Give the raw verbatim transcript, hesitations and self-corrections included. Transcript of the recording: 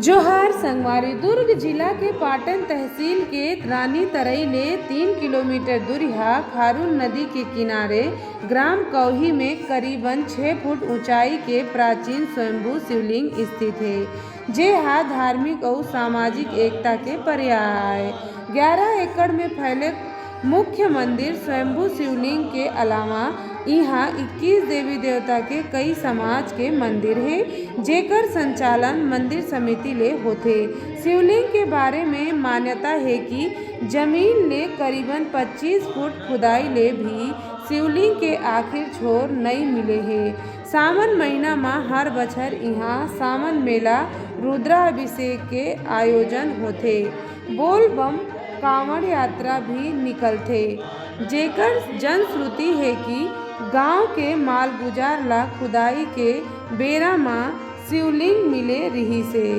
जोहार संगवारी, दुर्ग जिला के पाटन तहसील के रानी तरई ले तीन किलोमीटर दूरिहा खारून नदी के किनारे ग्राम कौही में करीबन छह फुट ऊंचाई के प्राचीन स्वयंभू शिवलिंग स्थित हे, जे हा धार्मिक अउ सामाजिक एकता के पर्याय आय। ग्यारह एकड़ में फैले मुख्य मंदिर स्वयंभू शिवलिंग के अलावा इहाँ इक्कीस देवी देवता के कई समाज के मंदिर हे, जेकर संचालन मंदिर समिति ले होथे। शिवलिंग के बारे में मान्यता हे कि जमीन ले करीबन पच्चीस फुट खुदाई ले भी शिवलिंग के आखिर छोर नइ मिले हे। सावन महीना म हर बछर इहाँ सावन मेला रुद्राभिषेक के आयोजन होथे। बोल बम कांवड़ यात्रा भी निकलथे, जेकर जनश्रुति हे कि गांव के मालगुजार ला खुदाई के बेरा म शिवलिंग मिले रिहिस हे।